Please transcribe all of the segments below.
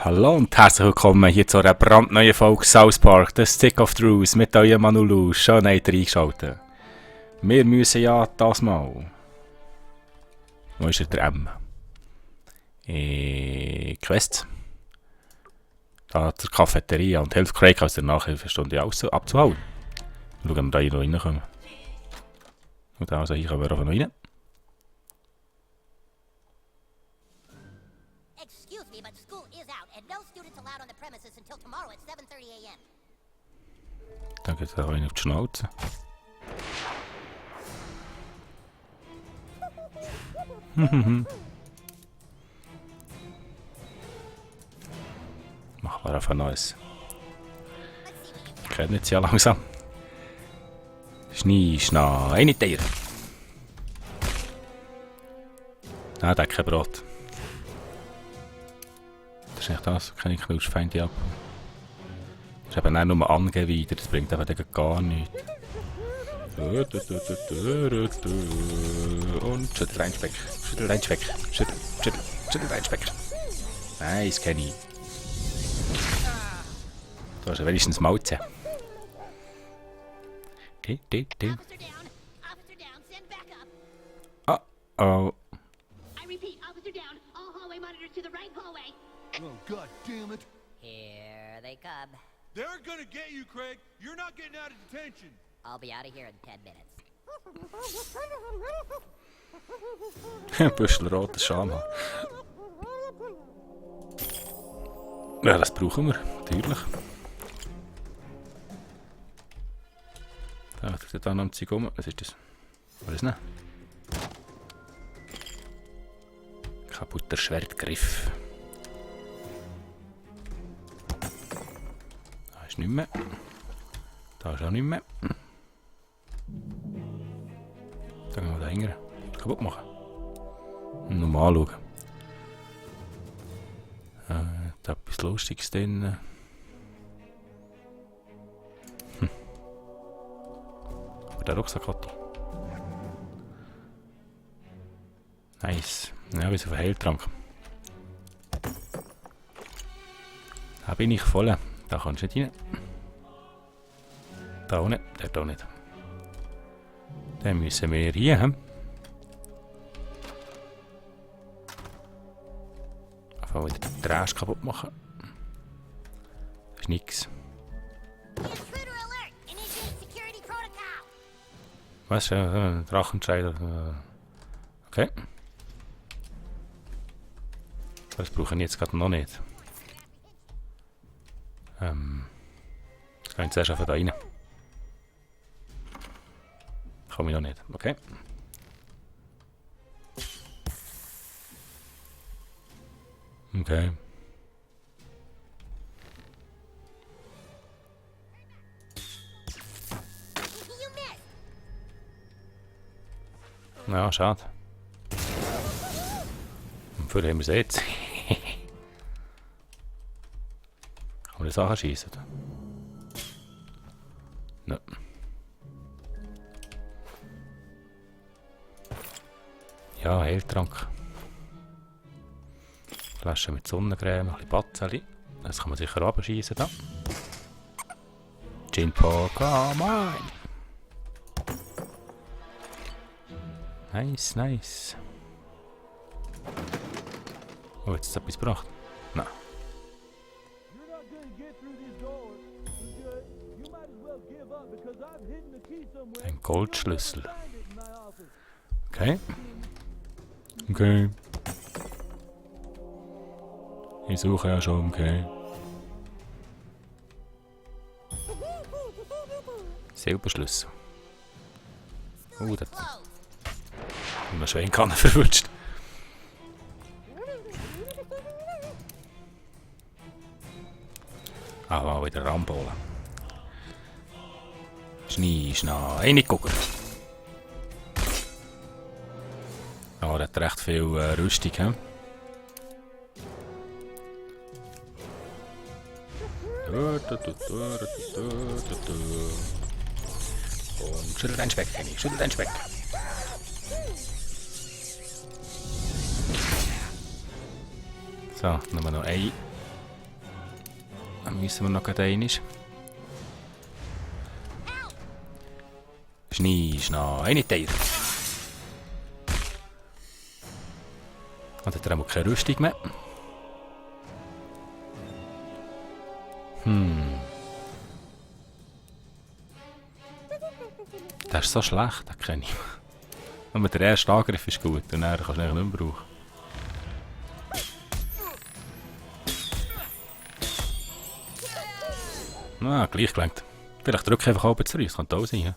Hallo und herzlich willkommen hier zu einer brandneuen Folge South Park, The Stick of Truth mit eurem Manulu. Schön habt ihr eingeschaltet. Wir müssen ja das mal. Wo ist der M? Quest. Da zur Cafeteria und hilft Craig aus der Nachhilfestunde abzuhauen. Schauen wir da hier noch reinkommen. Und also hier können wir auch noch rein. Excuse me, but school is out, and no students allowed on the premises until tomorrow at 7:30 a.m. Dann geht er rein auf die Schnauze. Machen wir einfach Neues. Kennen jetzt ja langsam. Schnee, Schnee, eine Tiere. Nein, der hat kein Brot. Das ist nicht das, keine Knuschfeinde ab. Das ist eben auch nur angeben wieder, das bringt eben gar nichts. Und schüttel ein Speck, schüttel ein Speck, schüttel ein Speck. Nice, Kenny. Du hast ja wenigstens Mauze. Officer down. Officer down. Send backup. Oh. I repeat, officer down. All hallway monitors to the right hallway. Oh, God damn it. Here they come. They're gonna get you, Craig. You're not getting out of detention. I'll be out of here in 10 minutes. Ein bisschen roter Scham. Ja, das brauchen wir, natürlich. Da wird dann am Zeug um. Was ist das? Was ist das? Kaputter Schwertgriff. Da ist nichts mehr. Da ist auch nichts mehr. Dann gehen wir da hingehen. Kaputt machen. Normal schauen. Da etwas Lustiges drin. Aber der Rucksack hat er. Nice. Ja, wie so ein Heiltrank. Da bin ich voll. Da kannst du nicht rein. Da auch nicht. Dort auch nicht. Dann müssen wir hier haben. Einfach wieder den Trash kaputt machen. Das ist nix. Intruder alert! Initiate security protocol! Was? Drachenscheider. Okay. Das brauche ich jetzt gerade noch nicht. Das kann ich zuerst einfach da rein. Komme ich noch nicht. Okay. Okay. You missed! Ja, schade. Und für haben wir es jetzt. Kann man die Sachen schießen? Nein. Ja, Heiltrank. Flasche mit Sonnencreme, ein bisschen Batzeli. Das kann man sicher abschießen da. Jinpo, come on! Nice, nice. Oh, jetzt hat es etwas gebracht. Nein. You're not gonna get through these doors. Good. You might as well give up because I've hidden the key somewhere. Ein Goldschlüssel. Find it in my office. Okay. Okay. Ich suche ja schon, okay. Silberschlüssel. School is das- closed. Und man Schwein kann verwünscht. Ah, mal wieder Rambolen. Schnee, Schnee, reingucken. Ja, der hat recht viel Rüstung, he? Und schüttelt dein Speck, Kenny, schüttelt dein Speck. So, nehmen wir noch ein Dann müssen wir noch gerade einmal. Schnee, Schnee, eine Teil. Und hat er auch keine Rüstung mehr. Das ist so schlecht, das kenne ich. Nur der erste Angriff ist gut und dann kannst du ihn nicht mehr brauchen. Ah, gleich gelangt. Vielleicht drücke ich einfach oben zurück, das könnte auch sein. Ja?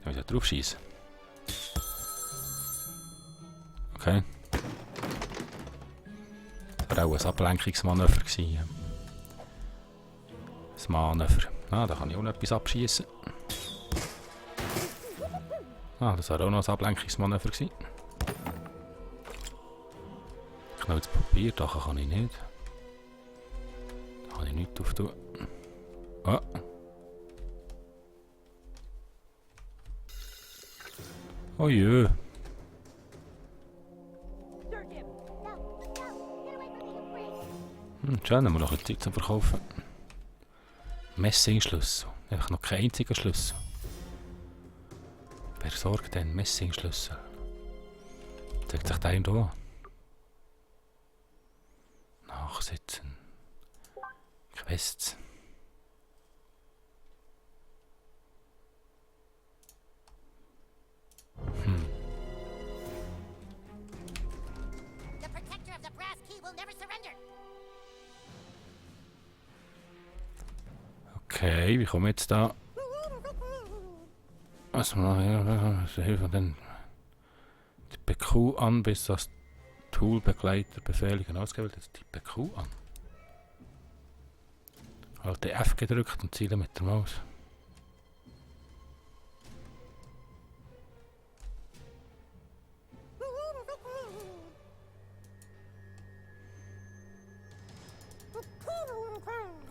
Da muss ich drauf schießen. Okay. Das war auch ein Ablenkungsmanöver. Ja. Ein Manöver. Ah, da kann ich auch noch etwas abschießen. Ah, das war auch noch ein Ablenkungsmanöver. Knall das Papier, da kann ich nicht. Da kann ich nichts drauf tun. Ah. Oh je. Schön, haben wir noch ein Zeug zum Verkaufen. Messingschlüssel. Einfach noch kein einziger Schlüssel. Besorgt den Messingschlüssel. Zeigt sich der hier an. Nachsitzen. Quests. The protector of the brass key will never surrender. Okay, wie kommen wir jetzt da? Was machen wir? Hilfe dann die PQ an, bis das Toolbegleiter Befehle ausgewählt ist. Die PQ an. Halt F gedrückt und ziele mit der Maus.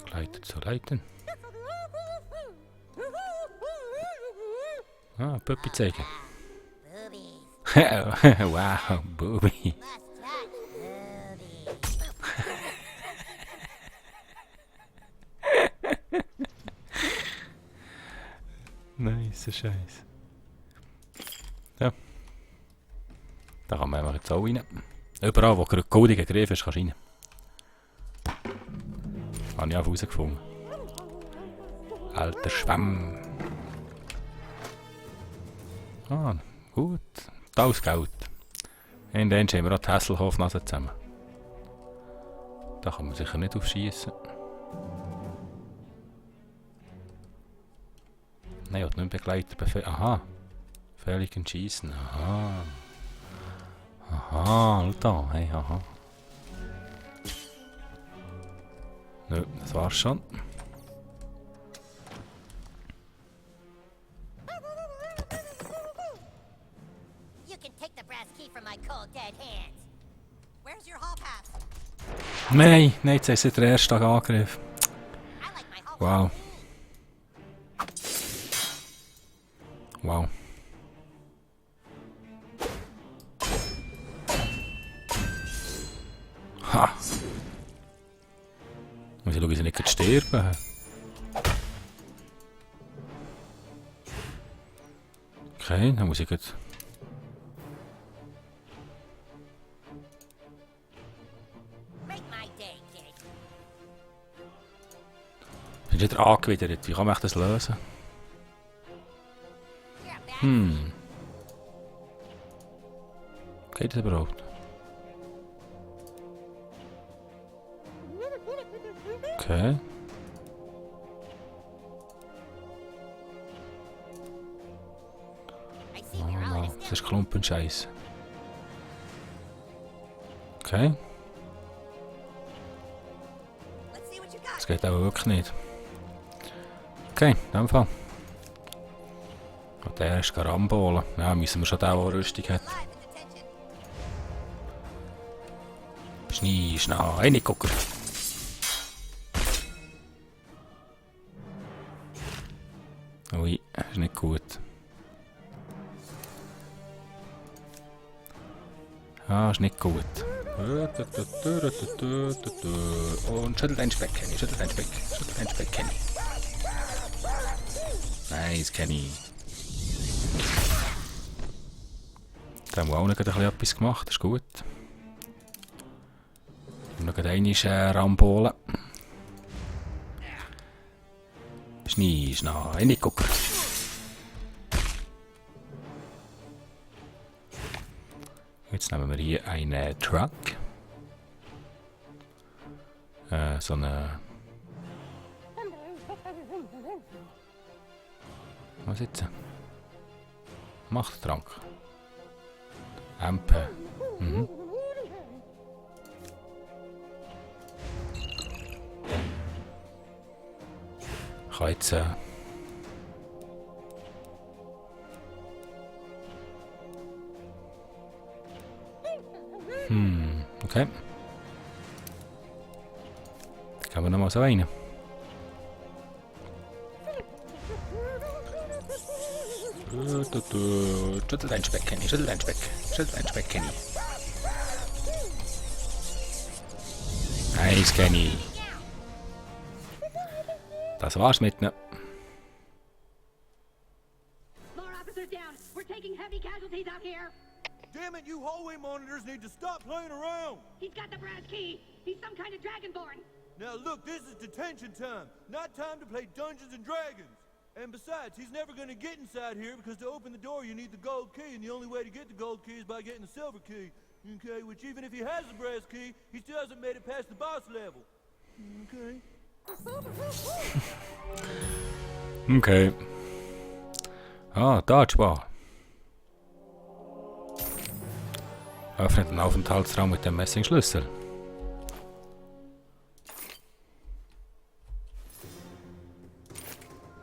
Begleiter zu leiten. Ah, Puppy zeigen. Boobies. Wow, Booby. Must touch boobies. Nice Scheiß. Ja. Da kann man jetzt auch rein. Überall, wo Coding gegriffen ist, kannst du rein. Habe ich auch herausgefunden. Alter Schwamm. Ah, gut. Das Geld. In den haben wir auch die Hasselhoff-Nase zusammen. Da kann man sicher nicht aufschießen. Nein, hat nicht Begleiterbefehl. Aha. Völlig schießen. Aha. Aha, da. Hey, aha. Nö, das war's schon. You can take the brass key from my cold dead hands. Where's your hall pass? Nein, nein, jetzt ist der erste Tag Angriff. I like my hall Wow. pass. Wow. Ha! Muss ich schauen, dass ich nicht sterben. Okay, dann muss ich jetzt. Make my day, kid. Bin wieder angewidert. Wie kann man das lösen? You're a bad Geht das überhaupt? Okay. I see we're all in a Das ist Klumpenscheiß. Okay, Let's see what you got. das geht aber wirklich nicht. Okay, in dem Fall. Und der ist Karambola. Ja, müssen wir schon den, der Rüstung hat. Alive in detention. Schnee, Schnee, Reingucker. Ui, ist nicht gut. Ah, ist nicht gut. Und schüttelt dein Speck, Kenny. Schüttelt dein Speck. Schüttelt dein Speck, Kenny. Nice, Kenny. Da haben wir auch noch ein bisschen etwas gemacht. Das ist gut. Und noch einmal Rambolen. Schnee, Schnee, in die Gucker. Jetzt nehmen wir hier einen Truck. So eine... Was jetzt? Machttrank. Ampe. Mhm. Ich kann jetzt... Okay. Gehen wir nochmal so rein. Schüttel dein Speck, Kenny. Schüttel dein Speck. Schüttel dein Speck, Kenny. Nice, Kenny. Das war's mit ne. More officers down. We're taking heavy casualties out here. Damn it, you hallway monitors need to stop playing around! He's got the brass key. He's some kind of dragonborn. Now look, this is detention time, not time to play Dungeons and Dragons. And besides, he's never gonna get inside here because to open the door you need the gold key, and the only way to get the gold key is by getting the silver key. Okay, which even if he has the brass key, he still hasn't made it past the boss level. Okay. Okay. Ah, Dodgeball. Öffnet den Aufenthaltsraum mit dem Messingschlüssel.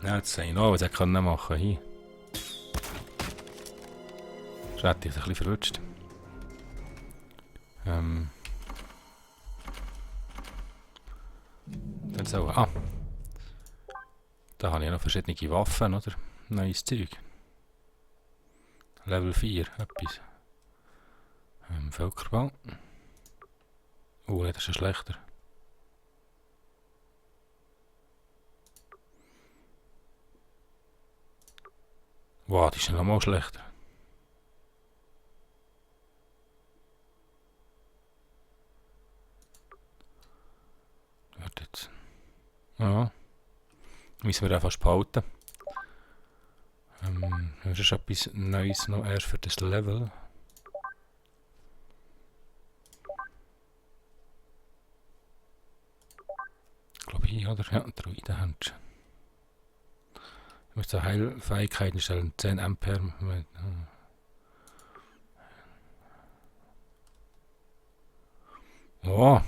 Ja, jetzt sehe ich noch, was ich machen kann. Hier. Das hätte ich ein bisschen verrutscht. Dann so, da habe ich noch verschiedene Waffen, oder? Neues Zeug. Level 4, etwas. Völkerbau. Das ist ein schlechter. Wow, die ist noch mal schlechter. Warte jetzt. Ja. Müssen wir einfach behalten. Das ist etwas Neues noch erst für das Level. Ich glaube hier, oder? Ja, Druidenhändchen. Ich muss so Heilfähigkeiten stellen, 10 Ampere. Oh!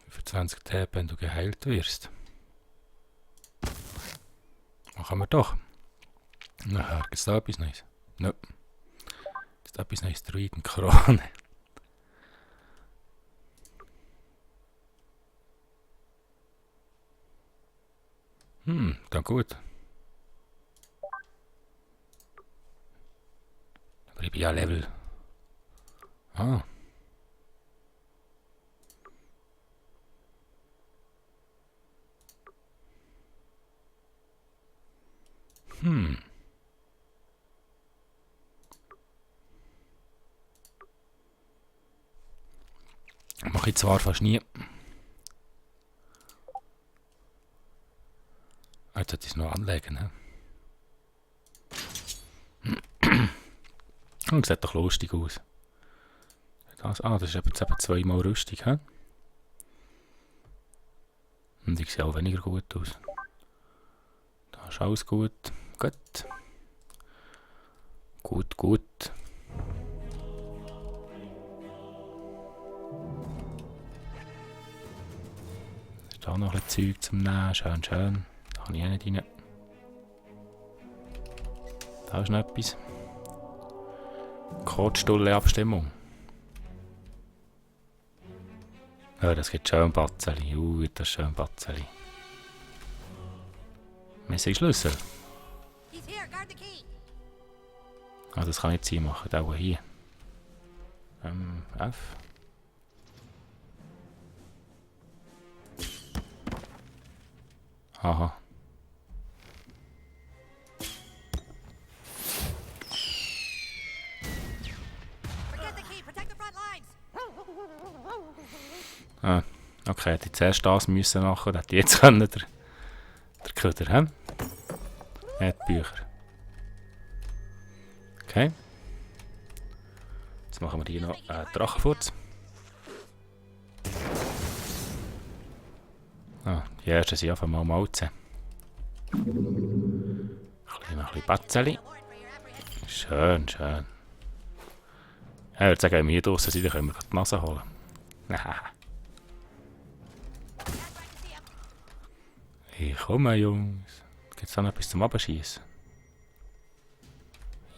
Für 20 TP, wenn du geheilt wirst. Machen wir doch. Nachher gibt es da etwas Neues. Nö. Ist etwas Neues, Druidenkrone. Dann gut. Aber ich bin ja Level. Ah. Mache ich zwar fast nie. Jetzt sollte ich es noch anlegen. Das sieht doch lustig aus. Das ist jetzt eben zweimal rüstig. He? Und ich sehe auch weniger gut aus. Da ist alles gut. Gut. Gut, gut. Ist da noch ein bisschen Zeug zum Nehmen. Schön, schön. Da kann ich auch nicht rein. Da ist noch etwas. Kotstulle-Abstimmung. Ja, das gibt schön Batzeli. Das ist schön Batzeli. Wir sind Schlüssel. He's here. Guard the key. Ah, das kann ich jetzt hier machen. Da auch hier. F. Aha. Forget the key. Protect the front lines. Ah, okay, hätte ich zuerst das müssen machen, hätte ich jetzt können, der Köder, hä? Er hat Bücher. Okay. Jetzt machen wir hier noch Drachenfurz. Ah, die ersten sind einfach mal Malzen. Ein bisschen Batzeli. Warrant for your apprehension. Schön, schön. Ja, ich würde sagen, wenn wir hier draussen sind, dann können wir die Nase holen. That's right to see him. Ich komme, Jungs. Gibt es da noch etwas zum Abschießen?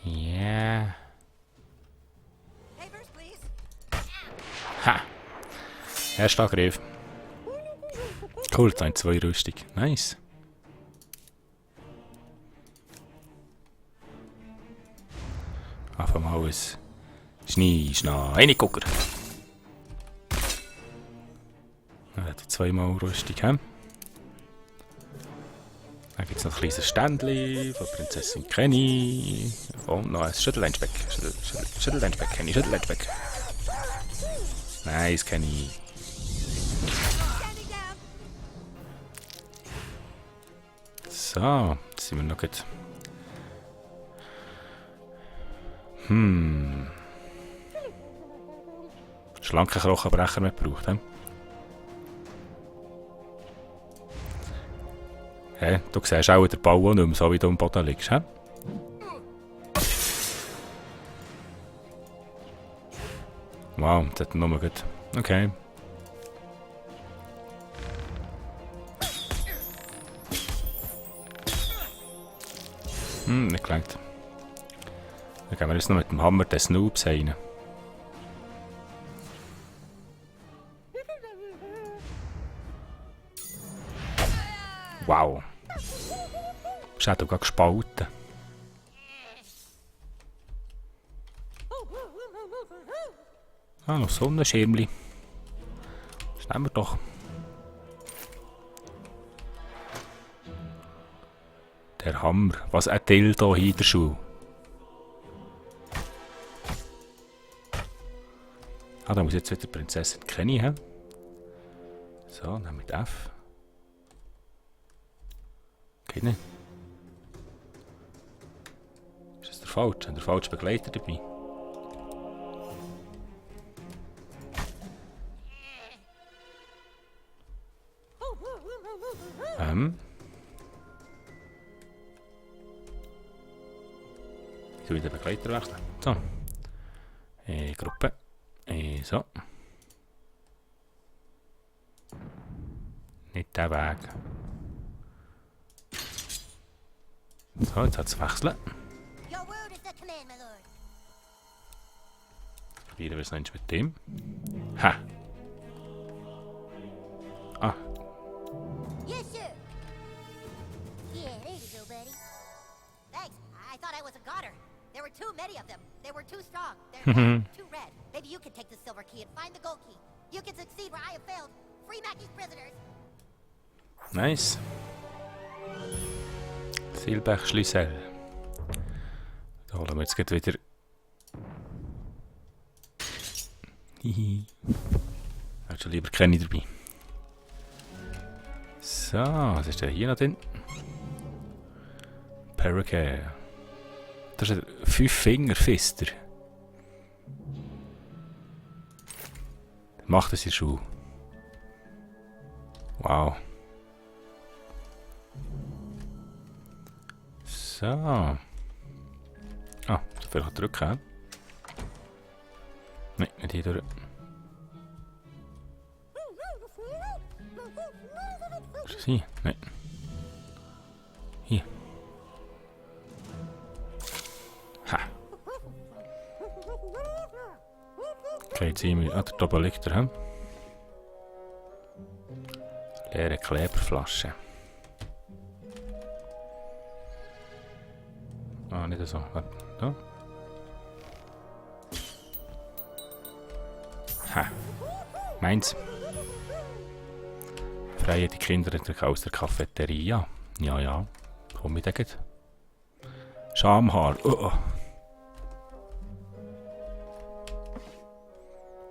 Ja. Papers, please. Ha! Erster Angriff. Cool, da sind 2 Rüstung. Nice. Einfach mal ein Reingucker. Dann hat er 2-mal Rüstung. He? Dann gibt es noch ein kleines Ständchen von Prinzessin Kenny. Und noch ein Schütteleinspec. Schütteleinspec, Kenny, Schütteleinspec. Nice, Kenny. Standing down. So, jetzt sind wir noch gut. Schlanken Knochenbrecher nicht gebraucht, he? Hey, du siehst auch den Bau nicht mehr, so wie du am Boden liegst, he? Wow, das hat nur gut. Okay. Nicht gelangt. Dann gehen wir jetzt noch mit dem Hammer den Snoops rein. Wow. Shadow gerade gespalten. Ah, noch Sonnenschirmli. Das nehmen wir doch. Der Hammer. Was ein Dildo hier in der Schuhe. Ah, da muss jetzt wieder Prinzessin Kenny haben. So, dann mit F. Geht nicht. Ist das der falsche? Der falsche Begleiter dabei? Ich will den Begleiter wechseln. So. Gruppe. So. Nicht der Weg. So, jetzt hat es wechseln. Your word is the command, my lord. Probieren wir es noch mit dem. Ha! Ah, Yes, sir. Yeah, there you go, buddy. Thanks. I thought I was a goner. There were too many of them. They were too strong. They're too red. Maybe you can take the silver key and find the gold key. You can succeed where I have failed. Free Mackey's prisoners. nice. Silberschlüssel. Da holen wir jetzt gleich wieder. Hihi. Hat schon lieber Kenny dabei. So, was ist denn hier noch drin? Paracare. Das ist ein 5-Finger-Fister. Macht das in Schuh. Wow. So. Ah, vielleicht drücken. He? Nein, nicht hier durch. Ist das hier? Nein. Hier. Ha. Okay, jetzt sehen wir. Ah, der oben liegt er. Leere Kleberflasche. Ah, nicht so. Da. Ha. Meins. Freie die Kinder aus der Cafeteria. Ja, ja. Komm mit dir. Schamhaar. Oh.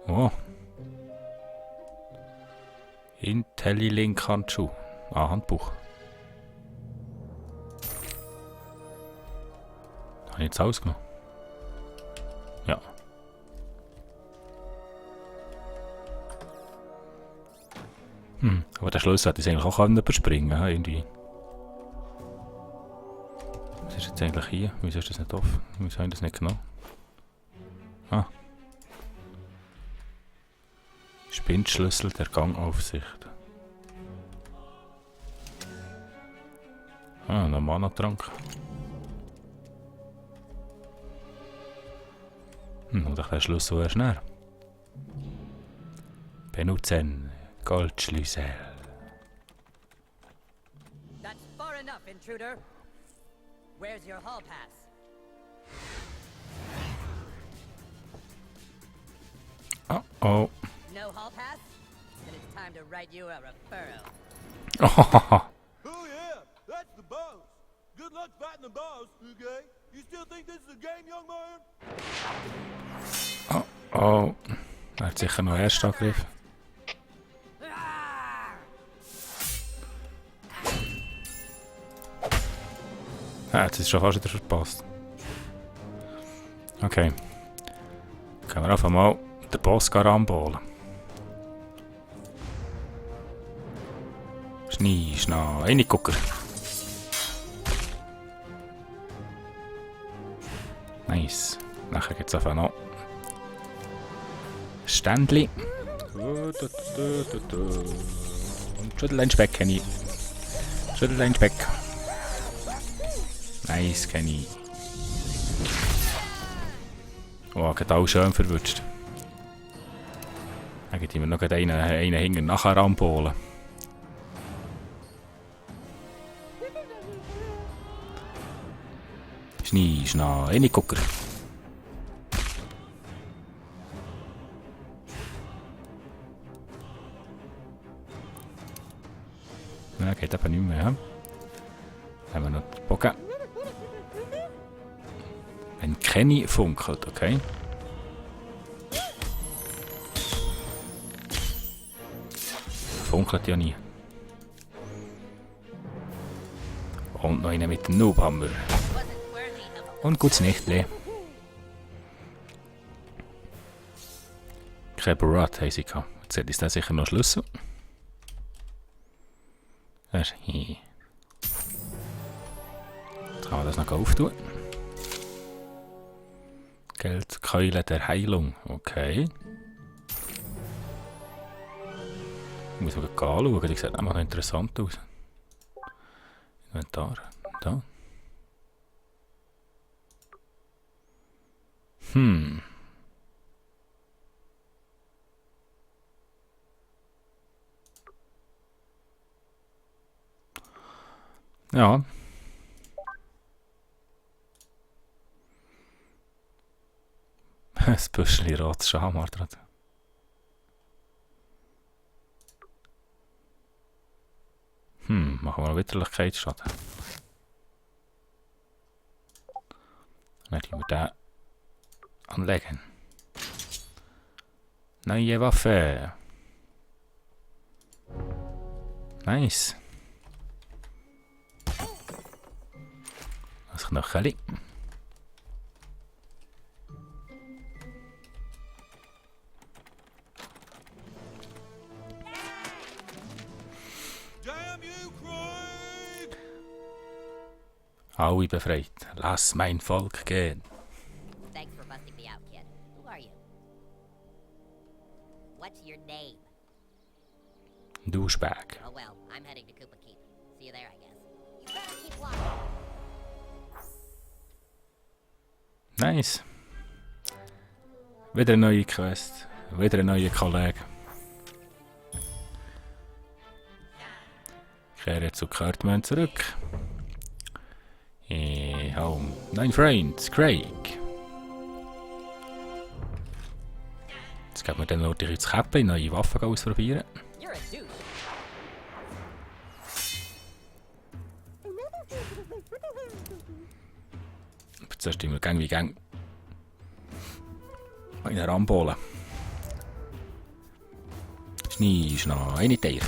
Oh. IntelliLink-Handschuh. Ah, Handbuch. Habe ich jetzt ausgenommen? Ja. Aber der Schlüssel hätte ich eigentlich auch überspringen können, irgendwie. Was ist jetzt eigentlich hier? Wieso ist das nicht offen? Wieso haben wir das nicht genommen? Ah. Spindschlüssel der Gangaufsicht. Ah, ein Mana-Trank. Und der Schlüssel erst näher. Benutzen. Goldschlüssel. That's far enough, intruder. Where's your hall pass? Oh. No hall pass? Then it's time to write you a referral. Oh. Oh yeah, that's the boss. Good luck fighting the boss, okay? You still think this is a game, young man? Oh. Er hat sicher noch Erstangriff. Ja, jetzt ist schon fast wieder verpasst. Okay. Können wir einfach mal den Boss anballen. Schnee, Schnee, Reingucker. Nice. Nachher gibt es einfach noch Ständli. Und Schütteleinspeck kenne ich. Schütteleinspeck. Nice, kenne ich. Oh, geht auch schön verwünscht. Dann gibt mir noch einen hinten nachher anpolen. Schnee, Schnee, Reingucker. Ja, geht aber nicht mehr. Ja? Haben wir noch den Bogen. Wenn Kenny funkelt, okay? Funkelt ja nie. Und noch einen mit dem Noobhammer. Und gutes Nächtle. Kein Barat haben sie gehabt. Jetzt hat da sicher noch Schlüssel. Jetzt kann man das noch auftun. Geldkeule der Heilung. Okay. Ich muss mal anschauen. Die sieht einfach noch interessant aus. Inventar. Da. Ja. Ein Büschel rotes Schamhaar dran. Machen wir noch Witterlichkeitsschaden. Dann werden wir den anlegen. Neue Waffe. Nice. Das Knöcheli. Damn you, Craig! Alle befreit. Lass mein Volk gehen. Thanks for busting me out, kid. Who are you? What's your name? Douchebag. Oh well, I'm heading to Koopa Keep. See you there, I guess. You better keep walking. Nice. Wieder eine neue Quest. Wieder ein neuer Kollege. Ich kehre zu Cartman zurück. Home. Nein, Freund, Craig. Jetzt geben wir dann noch ins Käppchen neue Waffen ausprobieren. You're a douche. Aber zuerst tun wir Gang wie Gang einen Rambolen. Schnee ist noch eine Teil.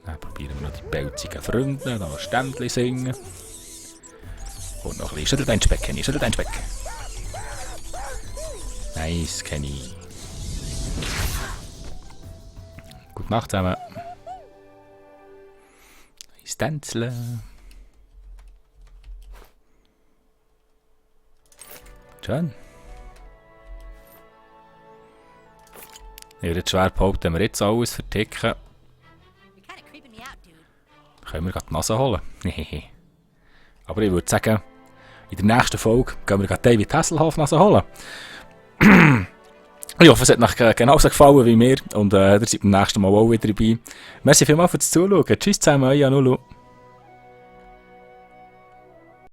Dann probieren wir noch die pelzigen Freunde, noch ein Ständchen singen. Und noch ein bisschen schüttelt ein Speck, Kenny, schüttelt ein Speck. Nice, Kenny. Gute Nacht zusammen. Ein Tänzeln. Schön. Ich würde jetzt schwer behaupten, wenn wir jetzt alles verticken, You're kind of creeping me out, dude. können wir gerade die Nase holen. Aber ich würde sagen, in der nächsten Folge gehen wir gerade David Hasselhoff Nase holen. Ich hoffe, es hat euch genauso gefallen wie mir und ihr seid beim nächsten Mal auch wieder dabei. Merci vielmals fürs Zuschauen. Tschüss zusammen, euer Nulu.